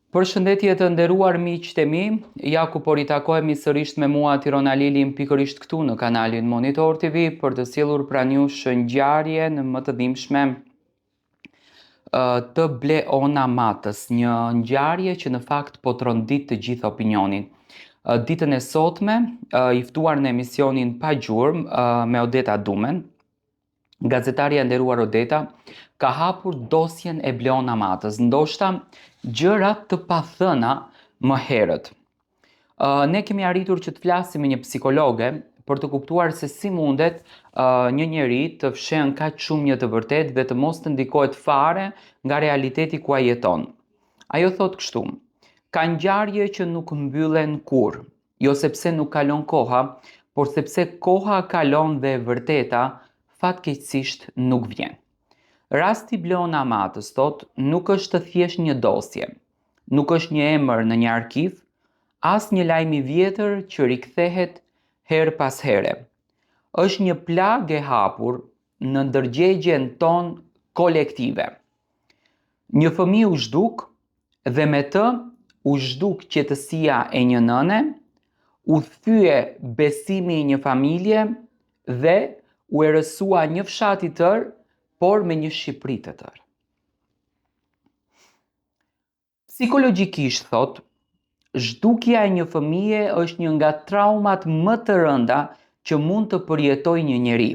Përshëndetje të nderuar miqtë e mi, ja ku po ritakohemi sërisht me mua Tiron Alilin pikërisht këtu në kanalin Monitor TV për të sjellur pranë jush ngjarjen më të dhimbshme të Bleona Matës, një ngjarje që në fakt po trondit të gjithë opinionin. Ditën e sotme, i ftuar në emisionin Pa Gjurmë me Odeta Dumen, Gazetarja e nderuar Odeta ka hapur dosjen e Bleona Matës, ndoshta gjëra të pathëna më herët. Ne kemi arritur që të flasim me një psikologe për të kuptuar se si mundet një njeri të fshehë kaq shumë një të vërtetë dhe të mos të ndikohet fare nga realiteti ku ai jeton. Ajo thotë kështu: Ka ngjarje që nuk mbyllen kurrë. Jo sepse nuk kalon koha, por sepse koha kalon dhe e vërteta fatkeqësisht nuk vjen. Rasti Bleona Matës, thotë, nuk është thjesht një dosje, nuk është një emër në një arkiv, as një lajm i vjetër që rikthehet herë pas here. Është një plagë e hapur në ndërgjegjen tonë kolektive. Një fëmijë u zhduk dhe me të u zhduk qetësia e një nëne, u thye besimi i një familje dhe u errësua një fshat i tërë, por me një Shqipëri të tërë. Psikologjikisht thotë, zhdukja e një fëmije është një nga traumat më të rënda që mund të përjetojë një njeri.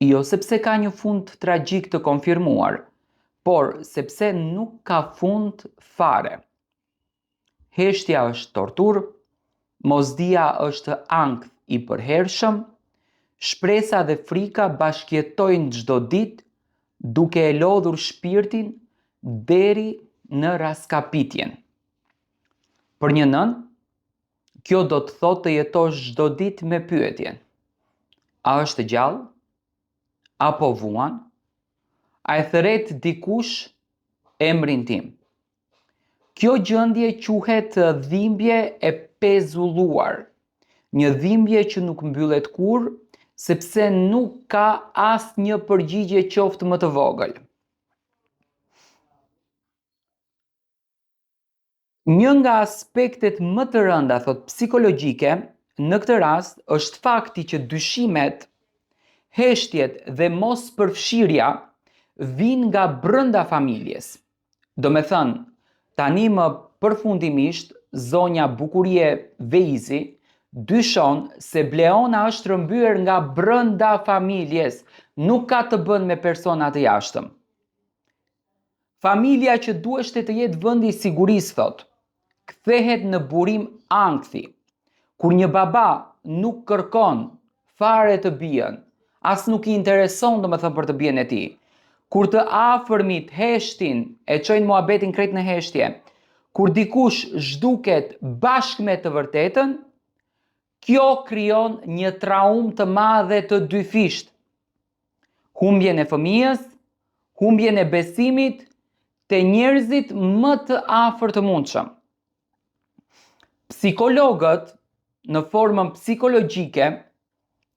Jo sepse ka një fund tragjik të konfirmuar, por sepse nuk ka fund fare. Heshtja është torturë, mosdija është ankth i përhershëm, shpresa dhe frika bashkëjetojnë çdo ditë duke e lodhur shpirtin deri në rraskapitjen. Për një nënë, kjo do të thotë të jetosh çdo ditë me pyetjen. A është gjallë? A po vuan? A e thërret dikush emrin tim? Kjo gjendje quhet dhimbje e pezulluar. Një dhimbje që nuk mbyllet kurrë, sepse nuk ka asnjë përgjigje qoftë më të vogël. Një nga aspektet më të rënda, thotë psikologjike, në këtë rast është fakti që dyshimet, heshtjet dhe mospërfshirja vijnë nga brenda familjes. Domethënë, tani më përfundimisht zonja Bukurie Veizi dyshon se Bleona është rrëmbyer nga brenda familjes, nuk ka të bëjë me persona të jashtëm. Familja që duheshte të jetë vendi i sigurisë, thotë, kthehet në burim ankthi. Kur një baba nuk kërkon fare të bijën, as nuk i intereson domethënë për të bijën e tij. Kur të afërmit heshtin, e çojnë muhabetin krejt në heshtje. Kur dikush zhduket bashkë me të vërtetën, kjo krijon një traumë të madhe të dyfishtë. Humbjen e fëmijës, humbjen e besimit te njerëzit më të afërt të mundshëm. Psikologët në formën psikologjike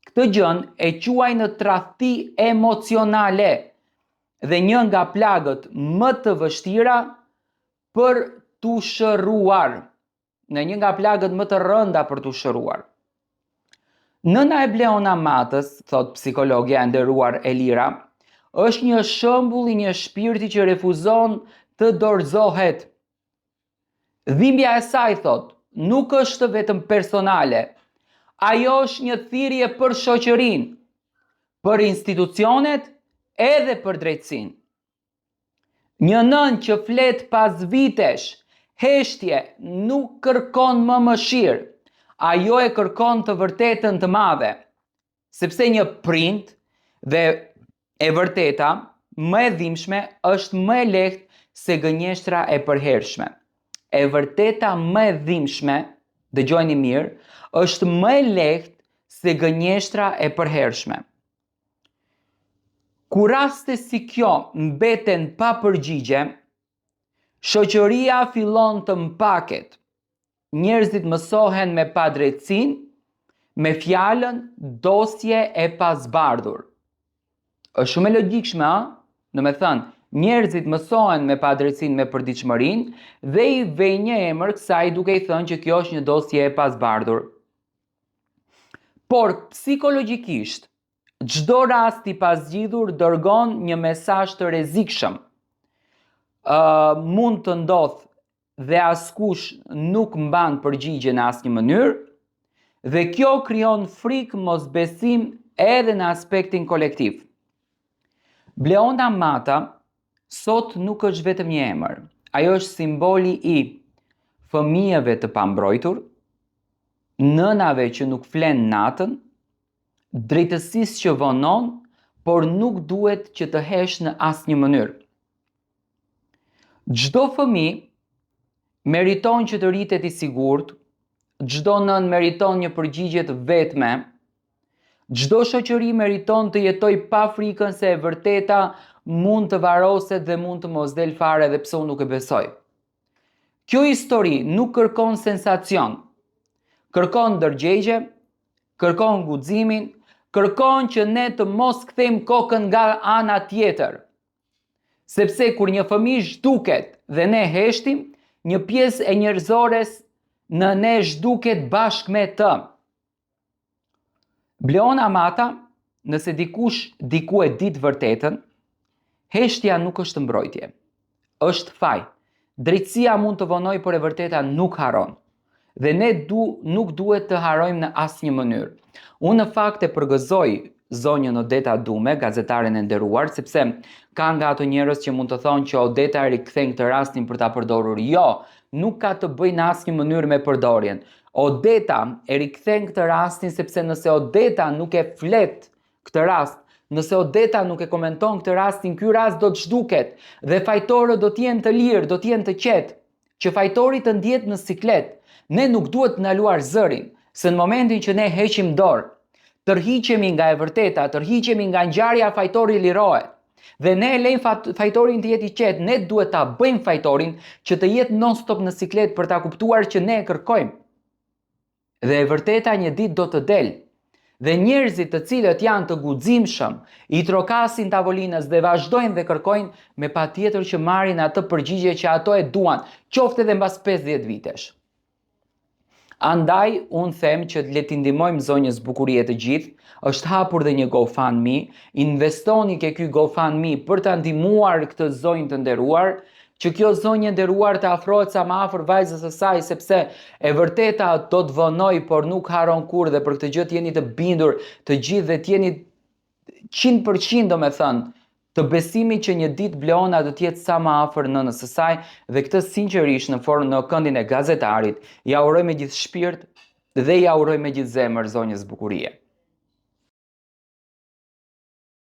këtë gjënë e quajnë tradhti emocionale dhe një nga plagët më të vështira për t'u shëruar. Në një nga plagët më të rënda për t'u shëruar. Nëna e Bleona Matës, thotë psikologja e nderuar Elira, është një shembull i një shpirti që refuzon të dorëzohet. Dhimbja e saj, thotë, nuk është vetëm personale. Ajo është një thirrje për shoqërinë, për institucionet edhe për drejtësinë. Një nënë që flet pas vitesh, heshtje, nuk kërkon më mëshirë. Ajo e kërkon të vërtetën të madhe. Sepse një prind dhe e vërteta më e dhimbshme është më e lehtë se gënjeshtra e përhershme. E vërteta më e dhimbshme, dëgjojeni mirë, është më e lehtë se gënjeshtra e përhershme. Kur raste si kjo mbeten pa përgjigje, shoqëria fillon të mpaket. Njerëzit mësohen me padrejtësinë, me fjalën dosje e pazbardhur. Është shumë e logjikshme, a? Domethënë, Njerëzit mësohen me padrejtësinë me përditshmërinë dhe i vejnë një emër kësaj duke i thënë që kjo është një dosje e pazbardhur. Por psikologjikisht, çdo rast i pazgjidhur dërgon një mesazh të rrezikshëm. Ë uh, mund të ndodhë dhe askush nuk mban përgjigje në asnjë mënyrë dhe kjo krijon frikë mosbesim edhe në aspektin kolektiv. Bleona Mata sot nuk është vetëm një emër. Ajo është simboli i fëmijëve të pambrojtur, nënave që nuk flenë natën, drejtësisë që vonon, por nuk duhet që të heshtë në asnjë mënyrë. Çdo fëmijë meriton që të rritet i sigurt, çdo nënë meriton një përgjigje të vetme, çdo shoqëri meriton të jetojë pa frikën se e vërteta mund të varroset dhe mund të mos del fare edhe pse unë nuk e besoj. Kjo histori nuk kërkon sensacion, kërkon ndërgjegje, kërkon guximin, kërkon që ne të mos kthejmë kokën nga ana tjetër. Sepse kur një fëmijë zhduket dhe ne heshtim, një pjesë e njerëzores në ne zhduket bashkë me të. Bleona Mata, nëse dikush diku e di të vërtetën, heshtja nuk është mbrojtje. Është faj. Drejtësia mund të vonojë, por e vërteta nuk harron. Dhe ne du, nuk duhet të harrojmë në asnjë mënyrë. Unë në fakt e përgëzoj zonjën Odeta Dume, gazetaren e nderuar, sepse ka nga ato njerëz që mund të thonë që Odeta e rikthen këtë rastin për ta përdorur. Jo, nuk ka të bëjë në asnjë mënyrë me përdorjen. Odeta e rikthen këtë rastin sepse nëse Odeta nuk e flet këtë rast, nëse Odeta nuk e komenton këtë rastin, ky rast do të zhduket dhe fajtorët do të jenë të lirë, do të jenë të qetë. Që fajtori të ndihet në siklet. Ne nuk duhet të ndaluar zërin, se në momentin që ne heqim dorë, tërhiqemi nga e vërteta, tërhiqemi nga ngjarja, fajtori lirohet. Dhe ne e lejmë fajtorin të jetë i qetë, ne duhet ta bëjmë fajtorin që të jetë non stop në siklet për ta kuptuar që ne e kërkojmë. Dhe e vërteta një ditë do të del. Dhe njerëzit të cilët janë të guximshëm, i trokasin tavolinës dhe vazhdojnë dhe kërkojnë, me patjetër që marrin atë përgjigje që ato e duan, qoftë edhe mbas 50 vitesh. Andaj, unë them që le t'i ndihmojmë zonjës Bukurie të gjithë, është hapur dhe një GoFundMe, investoni ke ky GoFundMe për ta ndihmuar këtë zonjë të nderuar, që kjo zonjë e nderuar të afrohet sa më afër vajzës së saj, sepse e vërteta do të vonojë, por nuk harron kurrë dhe për këtë gjë të jeni të bindur të gjithë dhe të jeni 100% domethënë të besimit që një ditë Bleona do të jetë sa më afër nënës së saj dhe këtë sinqerisht në formë në këndin e gazetarit, ia uroj me gjithë shpirt dhe ia uroj me gjithë zemër zonjës Bukurie.